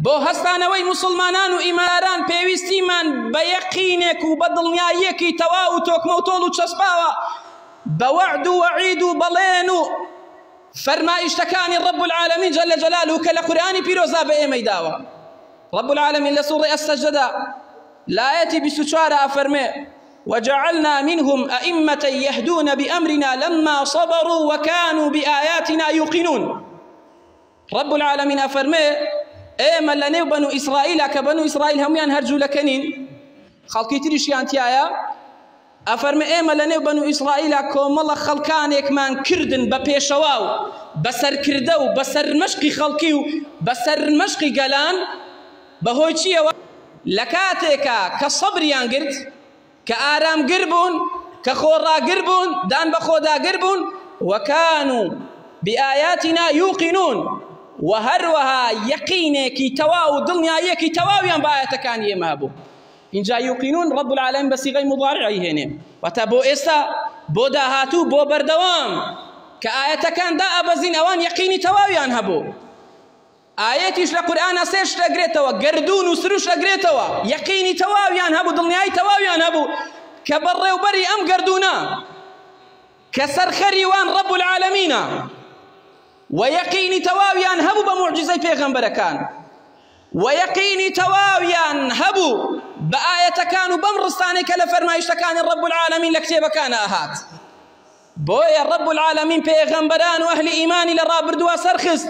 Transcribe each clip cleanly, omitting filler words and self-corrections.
بۆ هەستانەوەی موسڵمانان و ئیمانداران پێویستیمان بە یەقینێک و بە دڵنیاییەکی تەواو و تۆکمە و تۆڵ و چەسپاوە بە وەعد و وەعید و بەڵێن و فەرمایشتەکانی رب العالمین جل جلاله کە لە قورئانی پیرۆزا بە ئێمەی داوە. رب العالمین لە سوڕەی السجدە لە ئایەتی 24 ئەفەرمێ وجعلنا منهم أئمة يهدون بأمرنا لما صبروا وكانوا بآياتنا يوقنون. رب العالمین ئەفەرمێ ئێمە لە نێو بەنو ئیسرائیلا کە بەنو ئیسرائیل هەمویان هەر جوولەکە نین خەڵکی تریشیان تیایە ئەفەرمێ ئێمە لە نێو بەنو ئیسرائیلا کۆمەڵە خەڵکانێکمان کردن بە پێشەوا و بە سەرکردە و بە سەرمەشقی خەڵکی و بە سەرمەشقی گەلان بەهۆی چییەوە لە کاتێکا کە سەبریان گرت کە ئارامگر بوون، کە خۆڕاگر بوون، دان بە خۆداگر بوون، وکانوا بآیاتنا یوقنون، وە هەروەها یەقینێکی تەواو و دڵنیاییەکی تەواویان بە ئایەتەکانی ئێمە هەبوو. ئینجا یوقنون رب العالمین بە سیغەی مضارع ئەیهێنێ، واتە بۆ ئێستا، بۆ داهاتوو، بۆ بەردەوام، کە ئایەتەکان دائەبەزین ئەوان یەقینی تەواویان هەبوو. ئایەتیش لە قورئانا سێ شت ئەگرێتەوە، گەردوون و سروشت ئەگرێتەوە، یەقینی تەواویان هەبوو، دڵنیایی تەواویان هەبوو کە بەڕێوبەری ئەم گەردوونە کە سەرخەری وان ڕەب العالمینە و یەقینی تەواویان هەبوو بە موعجیزەی پێغەمبەرەکان و یەقینی تەواویان هەبوو بە ئایەتەکان و بەم ڕستانەی کە لە فەرمایشتەکانی ڕەب العالمین لە کتێبەکانە ئەهات. بۆیە رب العالمین پێغەمبەران و ئەهلی ئیمانی لە ڕابردووە سەرخست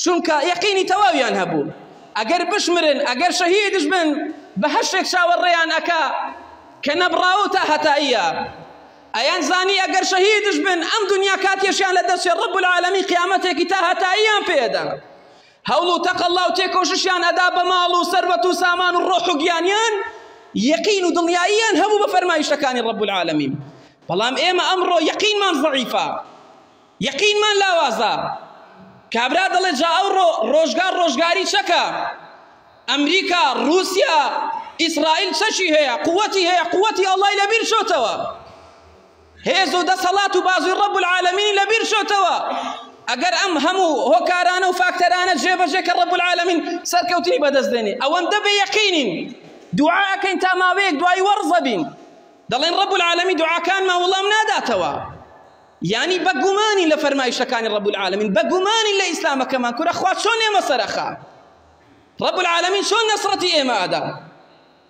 چونکە یەقینی تەواویان هەبوو ئەگەر بشمرن ئەگەر شەهیدش بن بەهەشتێک چاوەڕێیان ئەکا کە نەبڕاوە تا هەتاییە ئەیان زانی ئەگەر شەهیدش بن ئەم دنیا کاتێشیان لە دەستێ رب العالمین قیامەتێکی تا هەتاییان پێدا هەوڵ و تەقەڵا و تێکۆششیان ئەدا بە ماڵ و سەروەت و سامان و ڕۆح و گیانیان یەقین و دڵنیاییان هەبوو بە فەرمایشتەکانی ڕەب العالمین بەڵام ئێمە ئەمڕۆ یەقینمان زەعیفە یەقینمان لاوازە کابرا دەڵێ جا ئەوڕۆ ڕۆژگار ڕۆژگاری چەکە ئەمریکا ڕووسیا ئیسرائیل چەکی هەیە قووەتی هەیە قووەتی ئەڵای لەبیر چۆتەوە هێز و دەسەڵات و بازووی ڕەب العالمینی لەبیر چۆتەوە ئەگەر ئەم هەموو هۆکارانە و فاکتەرانە جێبەجێ کە ڕەب العالمین سەرکەوتنی بەدەست دێنێ ئەوەندە بێ یەقینین دوعا ئەکەین تا ماوەیەک دوایی وەڕزە بین دەڵێن ڕەب العالمین دوعاکانمان وڵام ناداتەوە یانی بەگومانین لە فەرمایشتەکانی ڕەب العالمین بەگومانین لە ئیسلامەکەمان کورە خوا چۆن ئێمە سەرەخا ڕەب العالمین چۆن نەسرەتی ئێمە ئەدا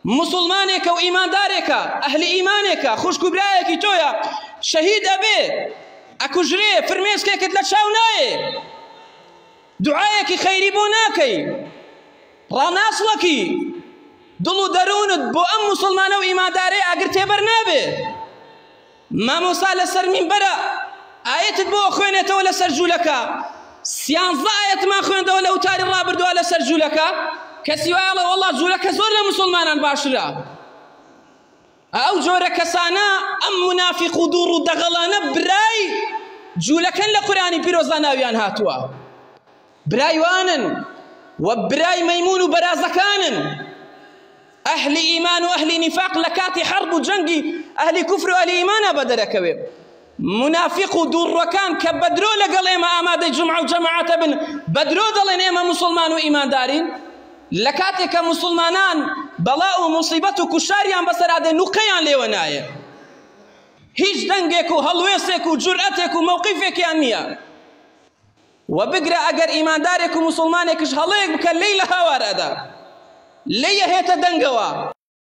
موسوڵمانێکە و ئیماندارێکە، ئەهلی ئیمانێکە، خوشک و برایەکی تۆیە، شەهید ئەبێ، ئەکوژرێ، فرمێسکێکت لە چاو نایێ، دوعایەکی خەیری بۆ ناکەی، ڕاناچڵەکی، دڵ و دەروونت بۆ ئەم موسوڵمانە و ئیماندارەی ئاگر تێبەر نابێ. مامۆستا لەسەر مینبەرە ئایەتت بۆ ئەخوێنێتەوە لەسەر جوولەکە سیانزە ئایەتمان خوێندەوە لە وتاری ڕابردووە لەسەر جوولەکە کەسی وایە ئەڵێ وەڵا جوولەکە زۆر لە موسڵمانان باشترە ئەو جۆرە کەسانە ئەم منافق و دووڕ و دەغەڵانە برای جوولەکەن لە قورئانی پیرۆزدا ناویان هاتووە برای وانن و برای مەیمون و بەرازەکانن ئەهلی ئیمان و ئەهلی نیفاق لە کاتی حەرب و جەنگی ئەهلی کوفر و ئەهلی ئیمانا بەدەرەکەوێ منافق و دووڕوەکان کە بەدرۆ لەگەڵ ئێمە ئامادەی جومعە و جەماعەتە بن بەدرۆ دەڵێن ئێمە موسڵمان و ئیماندارین لە کاتێک کە موسڵمانان بەڵا و موسیبەت و کوشاریان بەسەرا دێ نوقەیان لێوە نایە هیچ دەنگێک و هەڵوێستێک و جورئەتێک و مەوقیفێکیان نییە و بگرە ئەگەر ئیماندارێک و موسڵمانێکش هەڵەیەک بکە لێی لە هاوار ئەدا لێی ئەهێتە دەنگەوە.